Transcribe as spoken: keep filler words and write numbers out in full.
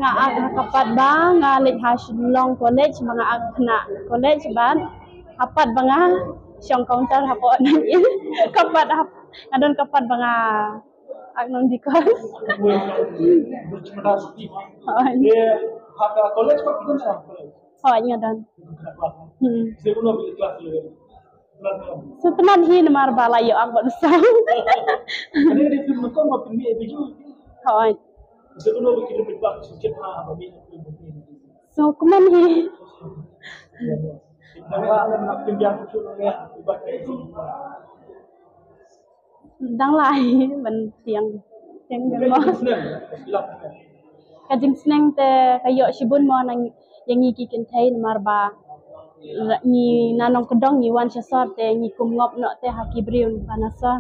Nga ak ha ka pat ba nga leit ha Shillong College ba nga ak khynnah college bad ha pat ba nga shong counter hapoh nangin ka pat hap nga don ka pat ba nga ak nongdikor. Hooid. Hooid, nga don. Hmm. Sngewtynnat hi namar ba la ïoh ak bad u Sam. Hooid. Sngewkmen hi. Dang lai ban tieng tieng mo. Ka jingsneng te ka ïoh shibun mo na ïa ngi ki kynthei namar ba ngi na nongkyndong ngi wan sha sor te ngi kum ngop noh te ha ki briew ba na sor.